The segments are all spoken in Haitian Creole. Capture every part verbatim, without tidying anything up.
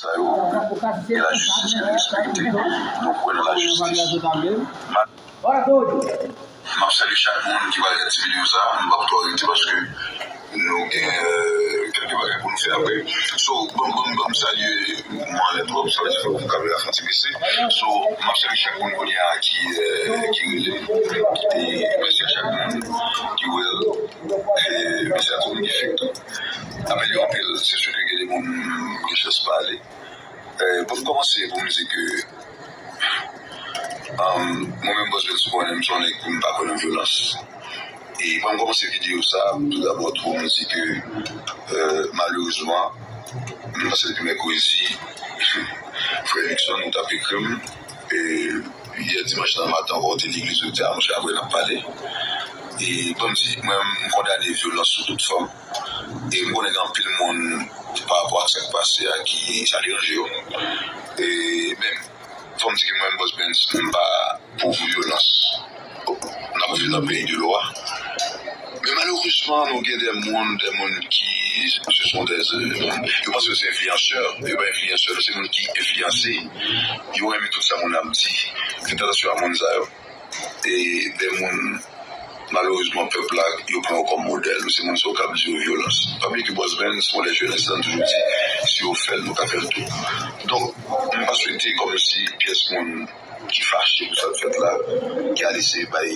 sa yo, e lajistis ki respekte. Nou kwè nan lajistis. Ma- M ap salye chak moun ki pral gade ti videyo sa a. M p ap twò rete paske nou gen, euh, kèlke bagay pou nou fè apre. So, ban m, ban m, ban m salye, mwen anlè twòp, sa vle di fòk kamera fè yon ti bese. So, m ap salye chak moun kounye a ki, euh, ki rele. E mèsi a chak moun ki wè l. E mèsi a tout moun ki fèk tou. Apel yo anpil, se sou ke gen de moun gen chans pa ale. Eh, pou m kòmanse, pou m di ke, um, mwen menm, Bòs Bèns, ou konnen m se yon nèg pou m pa kwè nan vyolans. E pou m kòmanse videyo sa a, tou dabò tou, m di ke, eh, malerezman, m panse depi mèkredi, frè Luckson, ou t ap ekri m, e yè dimanch nan maten ankò, ou te legliz, ou te di, "A, monchè, apre n ap pale." E pou m di, mwen, m kondane vyolans sou tout fòm. E m konnen gen anpil moun, pa rapò ak sa k pase a, ki sa deranje yo. E, men, fò m di ke mwen, Bòs Bèns, m pa pou vyolans n ap viv nan peyi de lwa. Men malerezman, nou gen de moun, de moun ki, se son de, yo panse yo se enfliyansè, yo pa enfliyansè, se moun ki enfliyanse. Yo renmen tout sa moun ap di. Fè atansyon a moun sa yo. E de moun, malerezman, pèp la, yo pran yo kòm modèl. Se moun sa yo k ap di yo vyolans. Pa bliye ke Bòs Bèns, se yon lè jenès la, nou toujou di, si yo fè l, nou ka fè l tou. Donk, m pa swete kòmsi pyès moun ki fache pou sa k fèt la, ki al eseye bay,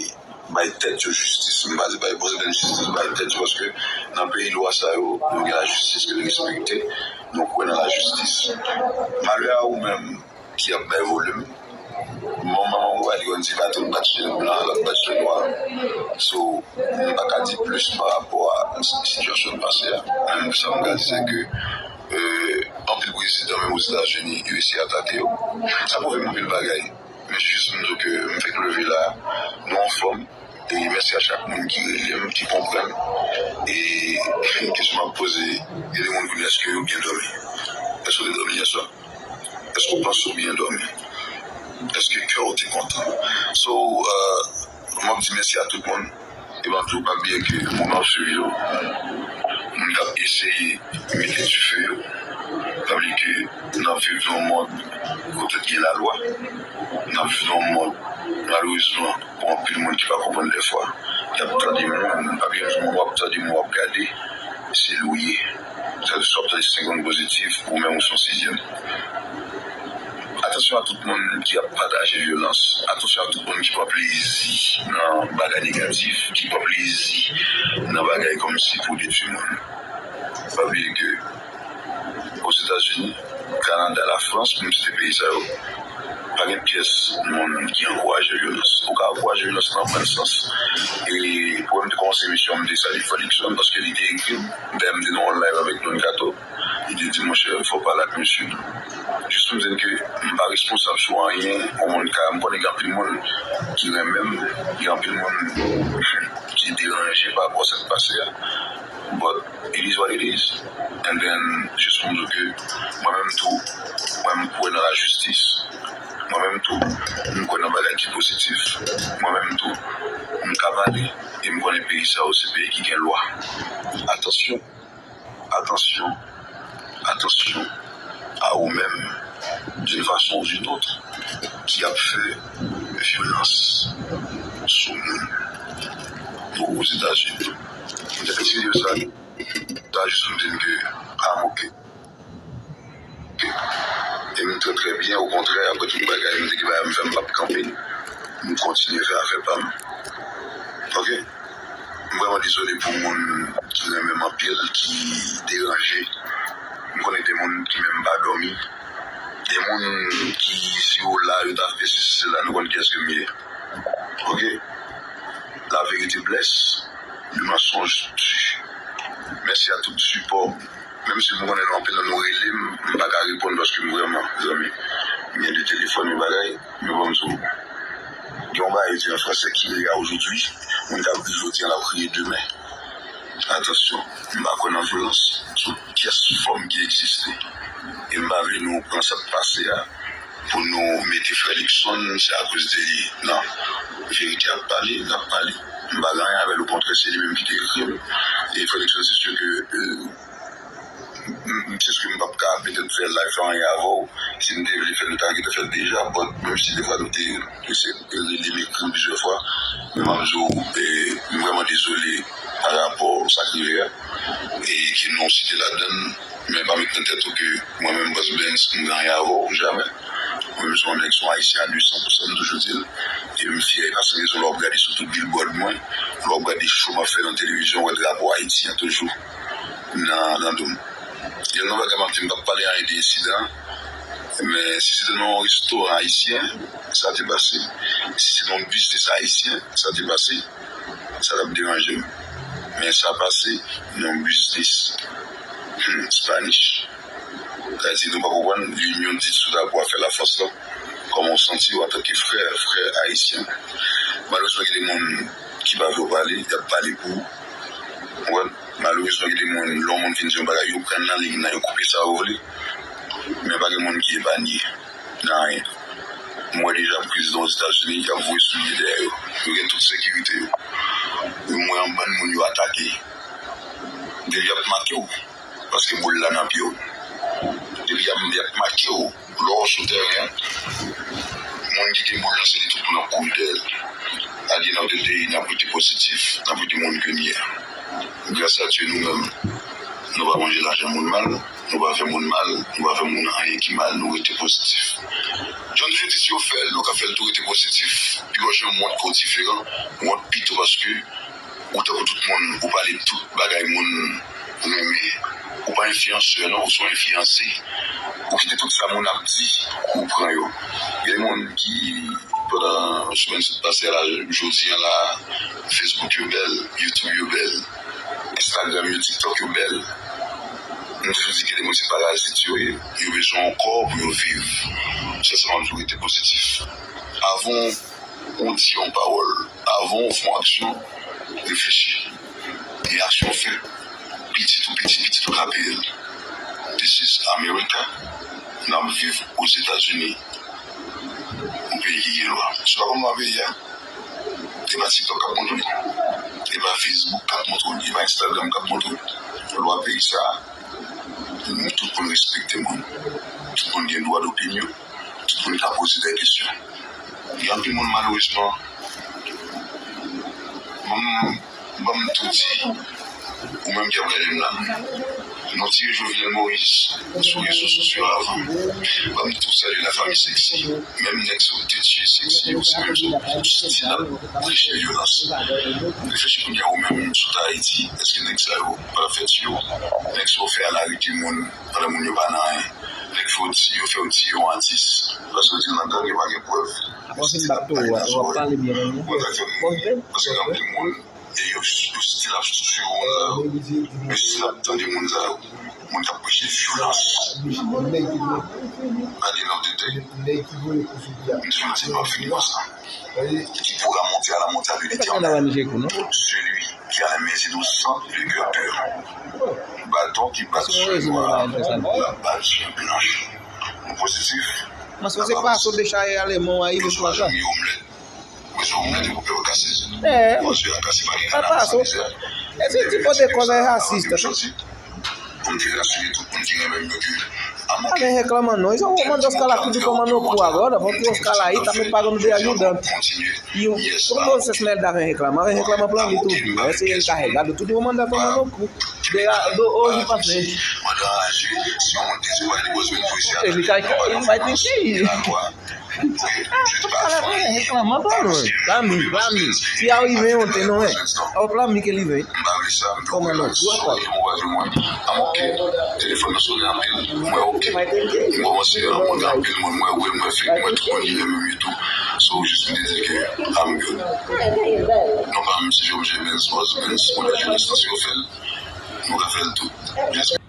bay tèt yo jistis. M pa di bay Bòs Bèns jistis, bay tèt yo, paske nan peyi lwa sa yo, nou gen lajistis ke nou respekte, nou kwè nan lajistis. Malè a ou menm ki ap bay volim, Bon, manman mwen, li konn di batch youn, batch youn blan, lòt batch youn nwa. So, m pa ka di plis pa rapò a sitiyasyon k pase a. Mwen, sa m ka di, se ke, euh, anpil prezidan, menm Ozetazini, yo eseye atake yo. Sa pwouve m anpil bagay. Men jis m di ke m fèk leve la, nou anfòm. E mèsi a chak moun ki rele m, ki konprann. E kesyon m ap poze, gen de moun ki di, èske yo byen dòmi? Èske w te dòmi yè swa? Èske w panse w byen dòmi? Èske kè w te kontan? So, euh, m ap di mèsi a tout moun. E m ap di w pa bliye ke moun w ap swiv yo, moun k ap eseye mete dife yo. Pa bliye ke n ap viv nan yon mond kote gen lalwa. N ap viv nan yon mond, malerezman, pou anpil moun ki pa konprann dèfwa. Y ap tande moun, pa bliye moun w ap tande, moun w ap gade, se li w ye. Sèl si w ap tande senk moun pozitif, ou menm ou se yon sizyèm. Atansyon a tout moun ki ap pataje vyolans. Atansyon a tout moun ki pran plezi nan bagay negatif, ki pran plezi nan bagay kòmsi pou detwi moun. Pa bliye ke Ozetazini, Kanada, Lafrans, pou m site peyi sa yo, pa gen pyès moun ki ankouraje vyolans. Ou ka ankouraje vyolans nan bon sans. E pou m te kòmanse emisyon, m te salye Frè Luckson paske li te ekri m. Dayè, m te nan yon live avèk Don Kato. Li te di, monchè, fò w pale ak mesye tou. Jis pou m di n ke m pa responsab sou anyen yon moun ka. M konnen gen anpil moun ki renmen m, gen anpil moun ki deranje pa rapò a sa k pase a. But it is what it is. And then, jis pou m di w ke mwen menm tou, mwen m kwè nan lajistis. Mwen menm tou, m kwè nan bagay ki pozitif. Mwen menm tou, m ka pale. E m konnen peyi sa yo se peyi ki gen lwa. Atansyon, atansyon, atansyon a ou menm, d'une façon ou d'une autre, ki ap fè vyolans sou moun. Pou Ozetazini. M te fè ti videyo sa, ta jis pou m di n ke, ah, ok. E m trè, trè byen, okontrè, apre tout bagay, m di ke bagay m fè, m p ap kanpe. M kontinye fè afè pa m. Ok? M vrèman dezole pou moun ki renmen m anpil, ki deranje. M konnen de moun ki menm pa dòmi. De moun ki, si yo la, yo ta fè sesi, sela, nou konn kiyès ke m ye. Ok? La vérité blesse, le mensonge tue. Mèsi a tout sipò. Menm si m konnen nou anpil nan nou rele m, m pa ka reponn paske m vrèman, zanmi, m gen de telefòn, yon bagay, men bon, m di w, gen yon bagay yo di an fransè, qui rit aujourd'hui, moun k ap ri jodi a, l ap kriye demen. Atansyon, m pa kwè nan vyolans sou pyès fòm ki egziste. E m pa vle nou pran sa k pase a pou nou mete frè Luckson, se akoz de li. Non. Verite ap pale, l ap pale. M pa gen anyen avè l, okontrè, se li menm ki te ekri m. E frè Luckson, se si ke, euh, M, m, se ke m p ap ka petèt fè live, fè anyen avè w. Si m te vle fè l, nou ta gentan fè l deja. But, menm si defwa nou te eseye rele m, ekri m plizyè fwa, men m ap di w, e, m vrèman dezole pa rapò sa k rive a, e ke non w site ladan l, men pa met nan tèt ou ke mwen menm, Boss Benz, m gen anyen avè w, jamè. Mwen menm, se yon nèg, se yon Ayisyen a de san pou san, m toujou di l. E m fyè, e pa san rezon, lè w ap gade sou tout billboard mwen, lè w ap gade show m ap fè nan televizyon, w wè drapo Ayiti an toujou nan, nan do m. Gen yon bagay m ap di, m p ap pale anyen de ensidan an, men si se te nan yon restoran ayisyen, sa te pase. Si se te yon biznis ayisyen, sa te pase. Sa t ap deranje m. Men sa pase nan yon biznis, hmm, Spanish. Sa di nou pa konprann, linyon di sou drapo a fè lafòs lan. Kòman w santi w antanke frè, frè ayisyen? Malerezman, gen de moun ki pa vle w pale, y ap pale pou ou. Ou konprann? Malerezman, gen de moun, lè yon moun fin di yon bagay, yo pran nan liy nan, yo koupe sa yo vle. Men pa gen moun ki epanye nan anyen. M wè deja prezidan Ozetazini y ap voye soulye dèyè yo. Yo gen tout sekirite yo. Yo, m wè yon bann moun yo atake. Depi y ap make w, paske boul la nan pye w. Depi y ap, y ap make w, lè w sou tèren an, moun ki gen boul lan, se li tout moun ap kouri dèyè l. At the end of the day, n ap rete pozitif, n ap rete moun ke n ye a. Gras a Dye, nou menm, nou pa manje lajan moun mal, nou pa fè moun mal, nou pa fè moun anyen ki mal, nou rete pozitif. Jan m toujou di, si yo fè l, nou ka fè l tou, rete pozitif. Pi gon jan w wont ke w diferan, wont pito, paske ou tankou tout moun, ou pale tout bagay moun renmen. Ou pa enfliyansè, non, ou se yon enfliyanse. Ou kite tout sa moun ap di, ou pran yo. Gen moun ki, pandan semèn sot pase a la, jodi a la, Facebook yo bèl, YouTube yo bèl, Instagram yo, TikTok yo bèl. M toujou di ke gen de moun se parazit yo ye. Yo bezwen yon kò pou yo viv. Se sa m ap di w, rete pozitif. Avan w di yon pawòl, avan w fè yon aksyon, reflechi. E aksyon w fè, pitit ou piti, pitit ou ka peye l. This is America. N ap viv Ozetazini. Yon peyi ki gen lwa. Si w pa konn lwa peyi a, e pa TikTok k ap montre w li. E pa Facebook k ap montre w li. E pa Instagram k ap montre w li. Lwa peyi sa a, tout moun respekte moun. Tout moun gen dwa dopinyon. Tout moun ka poze de kesyon. Gen anpil moun, malerezman, ban m, ban m tou di, ou menm ki ap gade m la, nou tire Jovenel Moïse sou rezo sosyo avan. Ban m tou salye lafanmi Sexy. Menm nèg sa yo te tiye Sexy yo, se menm sa yo stil ap preche vyolans. Reflechi kounye a, ou menm, si w t Ayiti, èske nèg sa yo pa t ap fè tiye w? Nèg sa yo fè al arete moun pandan moun yo pa nan anyen. Nèg fè w tiye, yo fè w tiye yon atis. Paske yo di nan gang yo pa gen prèv. Bon, fin bak tou, w ap pale byen menm. Bon, dakò. Bon, byen. Paske gen anpil moun, e yo, yo stil ap sou moun sa yo. Yo stil ap tande moun sa yo. Moun k ap preche vyolans. Nèg ki voye, pa gen lòt detay. Nèg ki voye kou sou pye a. M toujou di m ap fini konsa. Qui pourra monter à la montabilité en elle. Tout celui qui a la main innocente le cœur pur. Bâton qui bat sur le noir, la balle sur blanche. Nou pozitif. Mwen se pa so de chaye ale mon ayi. Yo swa janm ye omlèt. Mwen se omlèt e pou pè kase. Eh. Mwen se kase pa gen la mizè. E se ti pote kòz ay rasis. Pou m te rasire tout moun ki renmen m yo ke. Amen, reklaman non. Izo, ou mande Oscar la ki di kòman nou kou a, brother. Bon, ki Oscar la, i ta met pa gon de ajudan. Yo, kòman se smèl da ven reklaman? Ven reklaman plan li tou. Mwen se yon ka regado tout ou mande kòman nou kou. De a, do o, je pense. E li ka, il va être ici. Reklaman pa nou. Klami, klami. Si a rive yon te non, eh. O klami ke li ven. Kòman non? Ou ap pale. Telefòn nan sonnen anpil. Mwen oke. Mwen kòmanse rankontre anpil moun. Mwen wè, mwen fèk, mwen tout moun li menm yo tou. So, jis m te di ke I'm good. Non pa m si J J Benz, Boss Benz, mwen la jenès lan, si yo fè l, nou ka fè l tou.